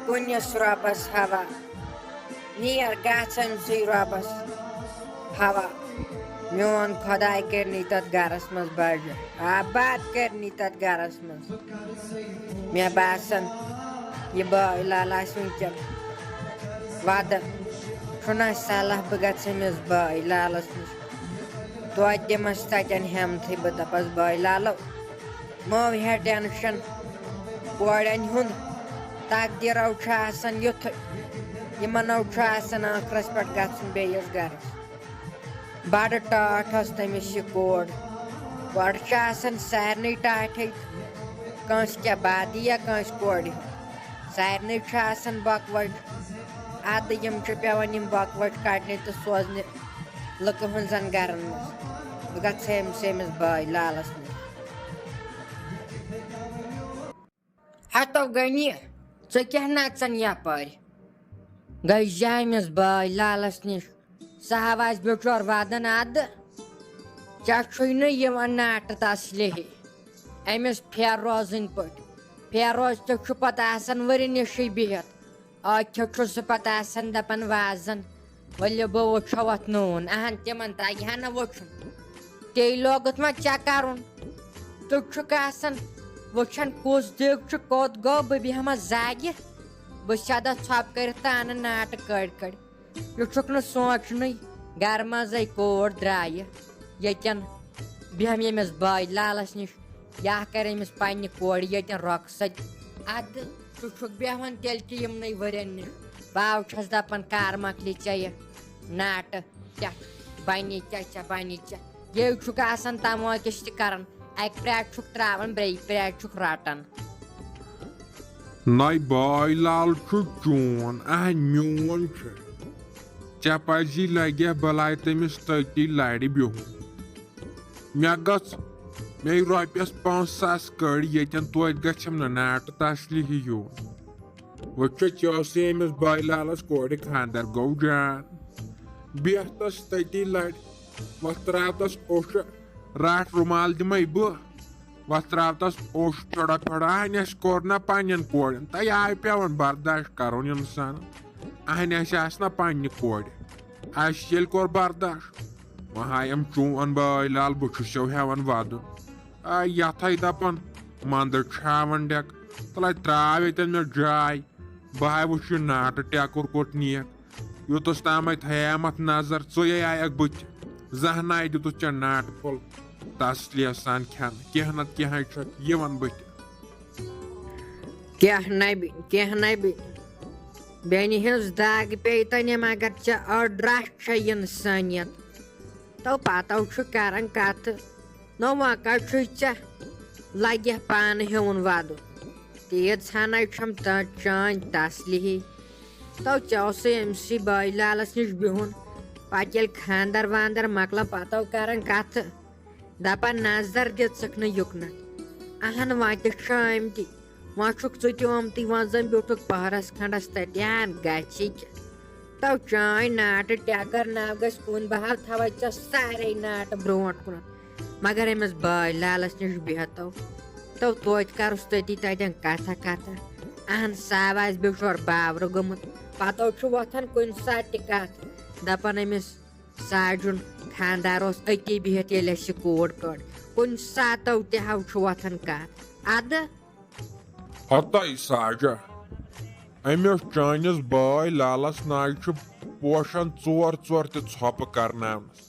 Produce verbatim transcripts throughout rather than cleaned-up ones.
کُنِس رۄبَس حوالہٕ۔ نیر گژھ أمۍ سٕے رۄبَس حوالہٕ۔ میون خۄداے کٔرنی تَتھ گَرَس منٛز بَجہِ، آباد کٔرنی تَتھ گَرَس منٛز۔ مےٚ باسان، یہِ بٲے لال آسہِ وٕنکٮ۪ن وَدان۔ چھُنہ صلاح بہٕ گژھٕ أمِس بٲے لالَس نِش۔ توتہِ دِمَس تَتٮ۪ن ہٮ۪متھٕے، بہٕ دَپَس، بٲے لالو، مو ہےٚ ٹٮ۪نشَن کورٮ۪ن ہُنٛد۔ تقدیٖرو چھُ آسان یُتھُے، یِمَنو چھُ آسان ٲخرَس پٮ۪ٹھ گژھُن بیٚیِس گَرَس۔ بَڑٕ ٹاٹھ ٲس تٔمِس یہِ کور۔ گۄڈٕ چھِ آسان سارنٕے ٹاٹھے، کٲنٛسہِ کیٛاہ بادی یا کٲنٛسہِ کورِ ہُنٛد۔ سارنٕے چھُ آسان بۄکہٕ وَچہِ۔ اَدٕ یِم چھِ پٮ۪وان یِم بۄکہٕ وَچہِ کَڑنہِ تہٕ سوزنہِ لُکہٕ ہٕنٛزَن گَرَن منٛز۔ بہٕ گژھٕ أمِس، أمِس بٲے لالَس نِش۔ ہتو غنی، ژٕ کیٛاہ نژان یپٲرۍ؟ گٔے جامِس بٲے لالس نِش۔ سُہ ہا آسہِ بِچور ودان ادٕ۔ ژےٚ چھُے نہٕ یِوان ناٹہٕ تسلہِ ہی۔ أمِس پھیروزٕنۍ پٲٹھۍ۔ پھیروز تہِ چھُ پتہٕ آسان ؤرِ نِشٕے بِہِتھ۔ ٲکھیو چھُ سُہ پتہٕ آسان دپان وازن، ؤلِو بہٕ وٕچھو اَتھ نوٗن۔ اہن، تِمن تگہِ ہا نہٕ وٕچھُن۔ تے لوگُت وۄنۍ ژےٚ کرُن۔ ژٕ چھُکھ آسان وٕچھان کُس دیٖگ چھُ کوٚت گوٚو، بہٕ بیٚہمہ زاگہِ۔ بہٕ چھَس دَہ ژھۄپہٕ کٔرِتھ تہٕ اَنہٕ ناٹہٕ کٔڑۍ کٔڑۍ۔ یہِ چھُکھ نہٕ سونٛچنُے، گرٕ منٛزَے کوٗر درٛایہِ ییٚتٮ۪ن بیٚہمہٕ ییٚمِس بٲے لالَس نِش۔ یا کرِ أمِس پننہِ کورِ ییٚتٮ۪ن رۄخصت۔ اَدٕ ژٕ چھُکھ بیٚہوان تیٚلہِ تہِ یِمنٕے ؤرٮ۪ن نِش۔ باو چھَس دَپان، کر مۄکلہِ ژےٚ یہِ ناٹہٕ؟ کیٛاہ بَنہِ ژےٚ، ژےٚ بَنہِ ژےٚ؟ یے چھُکھ آسان تموکِش تہِ کران، اَکہِ پرٛاٹہِ چھُکھ ترٛاوان، بیٚیہِ پرٛاٹہِ چھُکھ رَٹان۔ نَے بٲے لال چھُ چون، اَہَن میون چھُ۔ ژےٚ پَزی لَگہِ ہا بَلاے تٔمِس تٔتی لَرِ بِہُن۔ مےٚ گٔژھ مے رۄپیَس پانٛژھ ساس کٔڑۍ ییٚتٮ۪ن، توتہِ گژھٮ۪م نہٕ ناٹہٕ تسلی ہیوٗ۔ وۄنۍ چھُ ژےٚ اوسُے أمِس بٲے لالَس کورِ خانٛدر گوٚو جان۔ بیٚہہ تَس تٔتی لَرِ۔ وۄتھ ترٛاو تَس اوٚش، راٹھ رُمال دِمَے بہٕ۔ وۄتھ ترٛاو تَس اوٚش پھیوٚڑا پھیوٚڑا۔ اَہَنہِ اَسہِ کوٚر نہ پنٛنٮ۪ن کورٮ۪ن۔ تۄہہِ آے پٮ۪وان برداش کَرُن اِنسان۔ اَہَنہِ اَسہِ آسہٕ نہ پنٛنہِ کورِ۔ اَسہِ ییٚلہِ کوٚر برداش۔ وۄنۍ ہایم چون بٲے لال، بہٕ چھُسو ہٮ۪وان وَدُن۔ آ، یَتھ ہَے دَپان، مَندٕ چھاوَن ڈٮ۪ک۔ تَلَے ترٛاو ییٚتٮ۪ن مےٚ جاے۔ بہٕ ہاے وٕچھِ یہِ ناٹہٕ ٹٮ۪کُر کوٚت نِیَکھ۔ یوٚتَس تام اَتہِ تھایامَتھ نظر، ژٕے آیَکھ بٕتھِ۔ زانٛہہ نَے دیُتُتھ ژےٚ ناٹہٕ پھوٚل تَسلیہ سان کھٮ۪نہٕ۔ کینٛہہ نَتہٕ کینٛہہ ہَے چھَکھ یِوان بٕتھِ۔ کیٛاہ نَبہِ، کیٛاہ نَبہِ۔ بیٚنہِ ہٕنٛز دَگ پیٚیہِ تَنہِ، مگر ژےٚ أڑ رَژھ چھےٚ اِنسٲنیت۔ تو پَتو چھُ کَران کَتھٕ۔ نو وۄنۍ کَتہِ چھُے ژےٚ لَگہِ پانہٕ ہیوٚن وَدُن؟ تیٖژ ہَنَے چھَم تہٕ چٲنۍ تسلی ہی۔ تو ژےٚ اوسُے أمۍ سٕے بٲے لالَس نِش بِہُن۔ پَتہٕ ییٚلہِ خانٛدر وانٛدر مۄکلان، پَتو کَران کَتھٕ۔ دَپان نظر دِژٕکھ نہٕ یُکنَتھ۔ اَہَن وۄنۍ تہِ چھِ آمتی۔ وۄنۍ چھُکھ ژٕ تہِ آمتُے، وۄنۍ زَن بیوٗٹھُکھ پَہرَس کھنٛڈَس تَتہِ۔ اَہَن گژھِ کیٛاہ؟ تو چٲنۍ ناٹہٕ ٹٮ۪کَر ناو گژھِ کُن، بہٕ ہاو تھاوَے ژےٚ سارے ناٹہٕ برونٛٹھ کُنَتھ۔ مگر أمِس بٲے لالَس نِش بیٚہتو۔ تو توتہِ کَرُس تٔتی تَتٮ۪ن کَتھا کَتھا۔ اَہَن سا آسہِ بِچور باورٕ گوٚمُت۔ پَتو چھُ وۄتھان کُنہِ ساتہٕ تہِ کَتھ۔ دَپان أمِس ساجُن خانٛدار اوس أتی بِہِتھ، ییٚلہِ اَسہِ یہِ کوٗر کٔڑ۔ کُنہِ ساتو تہِ ہاو چھُ وۄتھان کَتھ۔ اَدٕ ہتاے ساجہ، أمِس چٲنِس بٲے لالس ناے چھُ پوشن ژور ژور تہِ ژھۄپہٕ کرناونس۔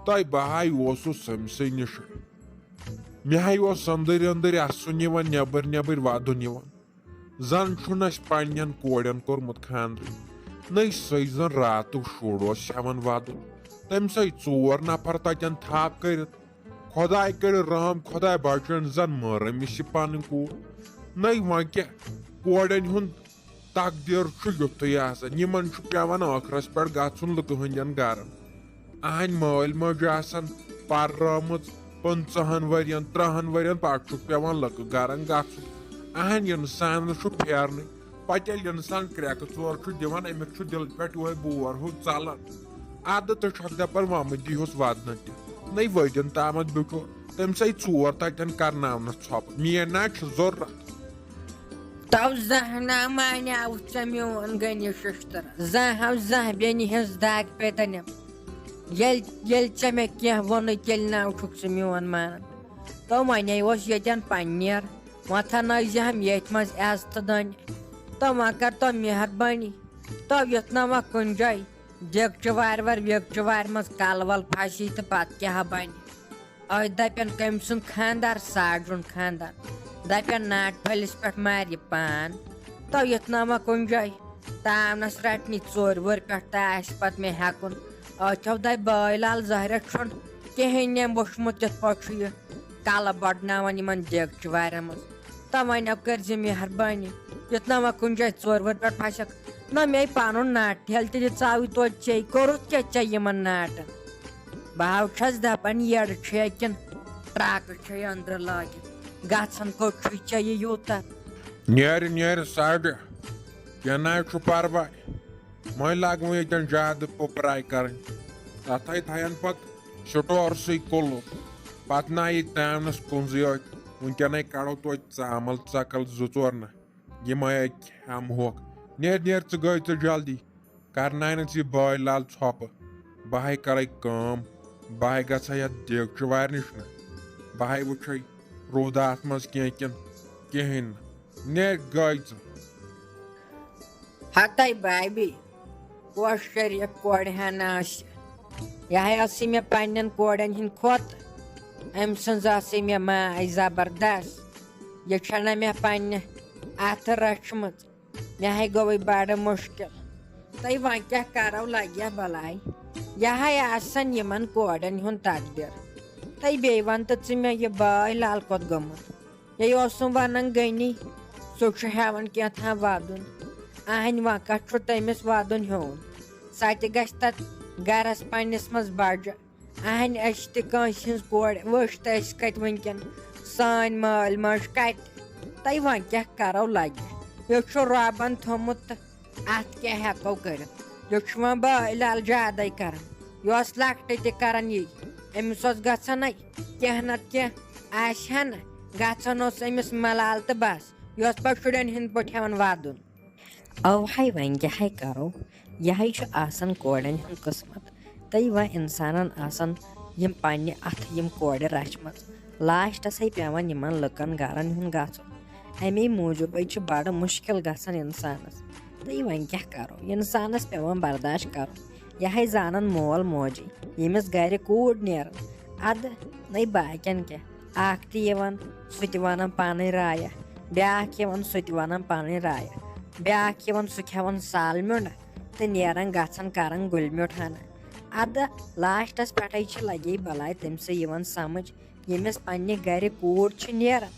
تۄہہِ بہاے اوسُس سٔمسٕے نِش۔ مےٚ ہاے اوس أنٛدٕرۍ أنٛدٕرۍ اَسُن یِوان، نٮ۪بٕرۍ نٮ۪بٕرۍ وَدُن یِوان۔ زَن چھُنہٕ اَسہِ پنٛنٮ۪ن کورٮ۪ن کوٚرمُت خانٛدرٕے۔ نٔے سٔے زَن راتُک شُر اوس ہٮ۪وان وَدُن۔ تٔمۍ سٕے ژور نفر تَتٮ۪ن تھپھ کٔرِتھ۔ خۄداے کٔرِو رحم، خۄداے بچٲیِن، زن مٲر أمِس یہِ پنٕنۍ کوٗر۔ نٔے وۄنۍ کیٛاہ، کورٮ۪ن ہُنٛد تقدیٖر چھُ یُتھُے آسان، یِمن چھُ پٮ۪وان ٲخرس پٮ۪ٹھ گژھُن لُکہٕ ہٕنٛدٮ۪ن گرن۔ أہنٛدۍ مٲلۍ مٲج آسان پررٲومٕژ پٕنٛژٕہن ؤرین، ترٕٛہن ؤرین، پتہٕ چھُکھ پٮ۪وان لُکہٕ گرن گژھُن۔ أہنٛدۍ انسانس چھُ پھیرنٕے۔ پتہٕ ییٚلہِ انسان کرٛٮ۪کہٕ ژور چھُ دِوان، أمِس چھُ دِلہٕ پٮ۪ٹھ یِہوٚے بور ہیوٗ ژلان۔ اَدٕ تہٕ چھَکھ دَپان، وَمہٕ دیٖہُس وَدنہٕ تہِ۔ نَے ؤدِن تامَتھ بیوٗٹھو تٔمۍ سٕے ژور تَتٮ۪ن کرناونَس ژھۄپہٕ۔ میٛٲنۍ نہ چھِ ضروٗرت۔ تو زانٛہہ نا مانیاوُتھ ژےٚ میون غنی ششتر، زانٛہہ ہاو زانٛہہ بیٚنہِ ہٕنٛز دگ پیتنم۔ ییٚلہِ، ییٚلہِ ژےٚ مےٚ کینٛہہ ووٚنُے، تیٚلہِ ناو چھُکھ ژٕ میون مانان۔ تو وۄنۍ اوس ییٚتٮ۪ن پننیر، وۄنۍ تھاونٲوزِ ہم ییٚتھۍ منٛز عزتہٕ دٲنہِ۔ تو وۄنۍ کر تو مہربٲنی، تو یُتھ نہ وۄنۍ کُنہِ جایہِ دیگچہِ وارِ وارِ ویگچہِ وارِ منٛز کلہٕ ول پھسی تہٕ پتہٕ کیٛاہ بنہِ؟ أتھۍ دَپن کٔمۍ سُنٛد خانٛدار، ساڑ زیُن خانٛدار۔ دَپن ناٹہِ پھٔلِس پٮ۪ٹھ مارِ یہِ پان۔ تو یَتھ ناما کُنہِ جایہِ تاونس رٹنہِ ژورِ وُہٕرۍ پٮ۪ٹھ تہٕ آسہِ پتہٕ مےٚ ہٮ۪کُن۔ أتھیو دَپہِ بٲے لال زہرٮ۪تھ چھُنہٕ کِہیٖنۍ نہٕ وُچھمُت تِتھ پٲٹھۍ چھُ یہِ کلہٕ بڑناوان یِمن دیگچہِ وارٮ۪ن منٛز۔ تو وۄنۍ کٔرۍ زِ مہربٲنی، یُتھ نہ وۄنۍ کُنہِ جایہِ ژورِ وُہٕرۍ پٮ۪ٹھ پھسکھ۔ نہ مےٚ پنُن ناٹہِ پھٔلۍ تہِ دِ ژاوٕے توتہِ ژےٚ، کوٚرُتھ کیٛاہ ژےٚ یِمن ناٹن؟ بہٕ ہاو چھَس دَپان، یٔڈ چھُ کِنہٕ ٹرٛکہٕ چھُے أنٛدرٕ لٲگِتھ؟ گژھان کوٚت چھُے ژےٚ یہِ یوٗتاہ؟ نیرِ، نیرِ ساڑِ، کینٛہہ نہ چھُ پرواے۔ وۄنۍ لاگہٕ وۄنۍ ییٚتٮ۪ن زیادٕ پوٚپراے کرٕنۍ۔ تَتھَے تھایَن پتہٕ سٹورسٕے کُلُف۔ پتہٕ نہ یہِ ترٛاونَس کُنزٕے یوت۔ وٕنکٮ۪نَے کڑو توتہِ ژامَل ژَکَل زٕ ژور نہ۔ یِمَے کھٮ۪مہٕ ہوکھ۔ نیر، نیر، ژٕ گٔے ژٕ جلدی۔ کرناینس یہِ بٲے لال ژھۄپہٕ۔ بہٕ ہاے کرے کٲم، بہٕ ہاے گژھے یتھ دیگچہِ وارِ نِش نہ۔ بہٕ ہاے وٕچھے روٗدا اتھ منٛز کینٛہہ کِنہٕ کِہیٖنۍ نہٕ۔ نیرِ گٲے ژٕ۔ ہتے بابی، کۄس شریف کورِ ہنا آسہِ؟ یہِ ہاے ٲسٕے مےٚ پننٮ۪ن کورٮ۪ن ہٕنٛدۍ کھۄتہٕ۔ أمۍ سٕنٛز ٲسٕے مےٚ ماے زبردست۔ یہِ چھنہ مےٚ پننہِ اتھٕ رچھمٕژ۔ مےٚ ہے گوٚوُے بڑٕ مُشکِل۔ تہٕ وۄنۍ کیٛاہ کرو، لگیا بلاے۔ یہِ ہے آسان یِمن کورٮ۪ن ہُنٛد تقدیر۔ تہٕ بیٚیہِ وَن تہٕ ژٕ مےٚ، یہِ بٲے لال کوٚت گوٚمُت؟ یے اوسُم وَنان غنی، سُہ چھُ ہٮ۪وان کینٛہہ تام وَدُن۔ اہنہِ وۄنۍ کَتھ چھُ تٔمِس وَدُن ہیوٚن؟ سۄ تہِ گژھِ تَتھ گرس پننِس منٛز بَجہِ۔ اہنہِ أسۍ تہِ کٲنٛسہِ ہٕنٛز کورِ وٕچھ تہٕ أسۍ کَتہِ وٕنکٮ۪ن؟ سٲنۍ مٲلۍ مٲج کَتہِ؟ تہٕ وۄنۍ کیٛاہ کَرو لَگہِ؟ یہِ چھُ رۄبَن تھوٚمُت تہٕ اَتھ کیٛاہ ہٮ۪کو کٔرِتھ؟ یہِ چھُ وۄنۍ بٲے لال زیادَے کَران۔ یہِ اوس لۄکٹہِ تہِ کَران یی۔ أمِس اوس گژھان نہ کینٛہہ نَتہٕ کینٛہہ آسہِ ہا نہ، گژھان اوس أمِس ملال تہٕ بَس۔ یہِ اوس پَتہٕ شُرٮ۪ن ہِنٛدۍ پٲٹھۍ ہٮ۪وان وَدُن۔ اوہے وۄنۍ کیٛاہ ہے کرو، یہے چھُ آسان کورٮ۪ن ہُنٛد قٕسمت۔ تہٕ وۄنۍ انسانن آسان یِم پننہِ اتھٕ یِم کورِ رچھمژٕ، لاسٹس ہے پٮ۪وان یِمن لُکن گرن ہُنٛد گژھُن۔ امے موٗجوٗبے چھُ بڑٕ مُشکِل گژھان انسانس۔ تہٕ وۄنۍ کیٛاہ کرو، انسانس پٮ۪وان برداش کرُن۔ یہے زانان مول موجی، ییٚمِس گرِ کوٗر نیران۔ ادٕ نَے باقین کیٛاہ؟ اکھ تہِ یِوان، سُہ تہِ وَنان پَنٕنۍ رایا، بیٛاکھ یِوان، سُہ تہِ وَنان پَنٕنۍ رایا، بیٛاکھ یِوان، سُہ کھٮ۪وان سال میوٚنٛڈ تہٕ نیران گژھان کران گُلۍ میوٚنٛڈ ہنا۔ اَدٕ لاسٹَس پٮ۪ٹھَے چھِ لگے بلاے تٔمۍ سٕے یِوان سمجھ، ییٚمِس پننہِ گرِ کوٗر چھِ نیران،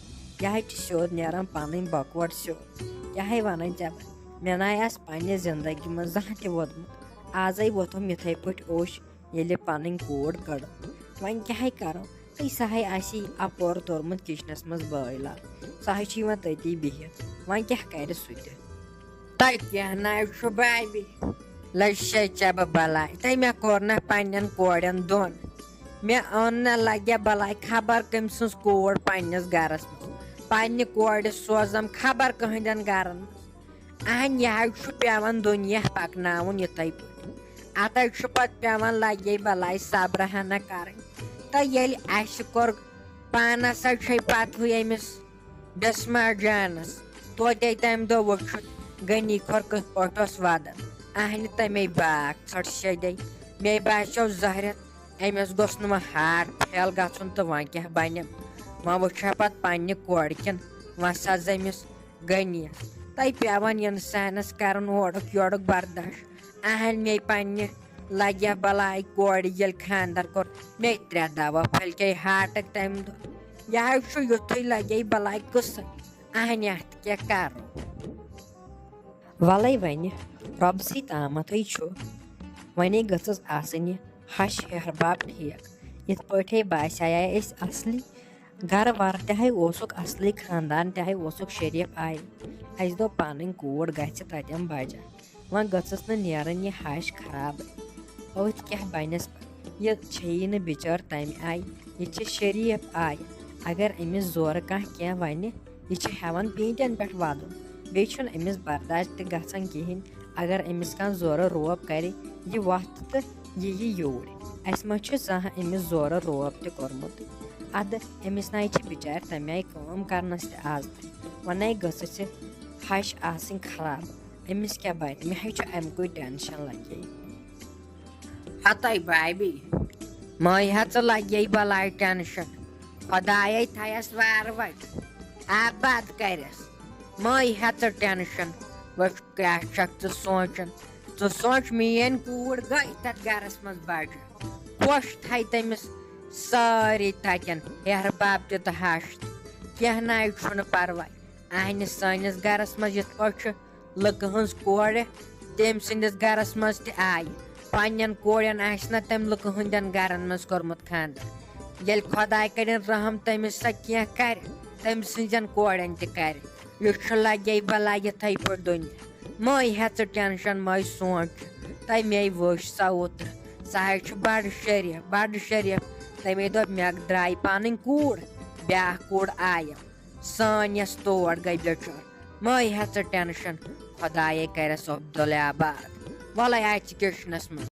یہِ ہا چھِ سیوٚد نیران پَنٕنۍ بکوٹ سیوٚد۔ کیٛاہ ہے وَنان ژےٚ بہٕ؟ مےٚ نَے آسہٕ پننہِ زندگی منٛز زانٛہہ تہِ ووٚدمُت، آزَے ووٚتھُم یِتھَے پٲٹھۍ اوٚش۔ ییٚلہِ پنٕنۍ کوٗر کٔڑ۔ وۄنۍ کیٛاہ ہے کرو؟ تہٕ سۄ ہے آسی اپور توٚرمُت کچنس منٛز بٲے لال۔ سۄ ہے چھِ یِوان تٔتی بِہِتھ۔ وۄنۍ کیٛاہ کرِ سُہ تہِ؟ تۄہہِ کیٛاہ ناوِ چھُ بابی؟ لٔج شے ژےٚ بہٕ بلاے۔ تہٕ مےٚ کوٚر نہ پننٮ۪ن کورٮ۪ن دۄن۔ مےٚ اوٚن نہ لگیا بلاے خبر کٔمۍ سٕنٛز کوٗر پننِس گرس منٛز۔ پننہِ کورِ سوزم خبر کٕہٕنٛدٮ۪ن گرن منٛز۔ اہن، یہِ حظ چھُ پٮ۪وان دُنیا پکناوُن یِتھَے پٲٹھۍ۔ اتھ حظ چھُ پتہٕ پٮ۪وان لگے بلاے صبرٕ ہنا کرٕنۍ۔ تہٕ ییٚلہِ اسہِ کوٚر پانس حظ چھے پتہٕ ہُہ أمِس بسما جانس، توتے تمہِ دۄہ وُچھُتھ غنی کھۄر کِتھ پٲٹھۍ اوس ودان۔ اہنہِ تمے باکھ ژھٹھ سیٚدے۔ مے باسیو زہرٮ۪تھ أمِس گوٚژھ نہٕ وۄنۍ ہارٹ فیل گژھُن تہٕ وۄنۍ کیٛاہ بنہِ؟ وۄنۍ وٕچھِ ہا پتہٕ پننہِ کورِ کِنۍ وۄنۍ سا زٔمِس غنیَس۔ تۄہہِ پٮ۪وان اِنسانَس کَرُن اورُک یورُک برداش۔ اہن، مے پننہِ لگیا بلاے کورِ ییٚلہِ خانٛدر کوٚر، مے ترٛےٚ دوا پھٔلۍ کے ہارٹٕکۍ تَمہِ دۄہ۔ یہِ حظ چھُ یُتھُے لگے بلاے قٕصہٕ۔ اہنہِ اَتھ کیٛاہ کَرو؟ وَلَے وَنہِ رۄبسٕے تامَتھٕے چھُ۔ وَنے گٔژھٕس آسٕنۍ یہِ ہَش ہِحٮ۪ر باب ٹھیٖک۔ یِتھ پٲٹھۍ باسیٛاے أسۍ اَصلی گرٕ وار تہِ ہے اوسُکھ اصلٕے، خاندان تہِ ہے اوسُکھ شریف آیہِ۔ اَسہِ دوٚپ پنٕنۍ کوٗر گژھِ تتٮ۪ن بجا۔ وۄنۍ گٔژھٕس نہٕ نیرٕنۍ یہِ ہش خراب۔ أتھۍ کیٛاہ بنٮ۪س؟ یہِ چھیی نہٕ بِچٲر تمہِ آیہِ، یہِ چھِ شریف آیہِ۔ اگر أمِس زورٕ کانٛہہ کینٛہہ ونہِ، یہِ چھِ ہٮ۪وان پیٖنتٮ۪ن پٮ۪ٹھ ودُن۔ بیٚیہِ چھُنہٕ أمِس برداش تہِ گژھان کِہیٖنۍ۔ اگر أمِس کانٛہہ زورٕ روب کرِ، یہِ وۄتھٕ تہٕ یہِ یی یوٗرۍ۔ اَسہِ ما چھُ زانٛہہ أمِس زورٕ روب تہِ کوٚرمُت؟ اَدٕ أمِس نَے چھِ بِچارِ تَمہِ آیہِ کٲم کرنَس تہِ عادتٕے۔ وۄنۍ نَے گٔژھٕس یہِ ہَش آسٕنۍ خراب۔ أمِس کیٛاہ بَنہِ؟ مےٚ ہے چھُ اَمہِ کُے ٹٮ۪نشَن لَگے۔ ہَتَے بابی، مَے ہا ژٕ لَگے بَلاے ٹٮ۪نشَن۔ خۄدایَے تھایَس وارٕ وَتہِ آباد کَرٮ۪س۔ مَے ہا ژٕ ٹٮ۪نشَن۔ وٕچھ کیٛاہ چھَکھ ژٕ سونٛچان؟ ژٕ سونٛچ، میٛٲنۍ کوٗر گٔے تَتھ گَرَس منٛز بَجہِ۔ خۄش تھایہِ تٔمِس سٲری تَتٮ۪ن ہیٚہَر بَب تہِ تہٕ ہَش تہِ۔ کینٛہہ نَے چھُنہٕ پَرواے۔ اَہنہِ سٲنِس گَرَس منٛز یِتھ پٲٹھۍ چھُ لُکہٕ ہٕنٛز کورِ تٔمۍ سٕنٛدِس گَرَس منٛز تہِ آیہِ۔ پنٛنٮ۪ن کورٮ۪ن آسہِ نہ تٔمۍ لُکہٕ ہٕنٛدٮ۪ن گَرَن منٛز کوٚرمُت خانٛدر۔ ییٚلہِ خۄداے کَرِن رحم، تٔمِس سۄ کینٛہہ کَرِ، تٔمۍ سٕنٛزٮ۪ن کورٮ۪ن تہِ کَرِ۔ یہِ چھُ لَگے بَلاے یِتھَے پٲٹھۍ دُنیا۔ مَے ہےٚ ژٕ ٹٮ۪نشَن، مَے سونٛچ۔ تَمے وٕچھ سۄ اوترٕ۔ سۄ حظ چھِ بَڑٕ شریٖف، بَڑٕ شریٖف۔ تَمے دوٚپ، مےٚ درٛاے پَنٕنۍ کوٗر، بیٛاکھ کوٗر آیہِ۔ سٲنۍ یۄس تور گٔے بِچٲر۔ مَے ہےٚ ژٕ ٹٮ۪نشَن، خۄدایے کَرٮ۪س عبدالآباد۔ وَلَے اَژِ کِچنَس منٛز۔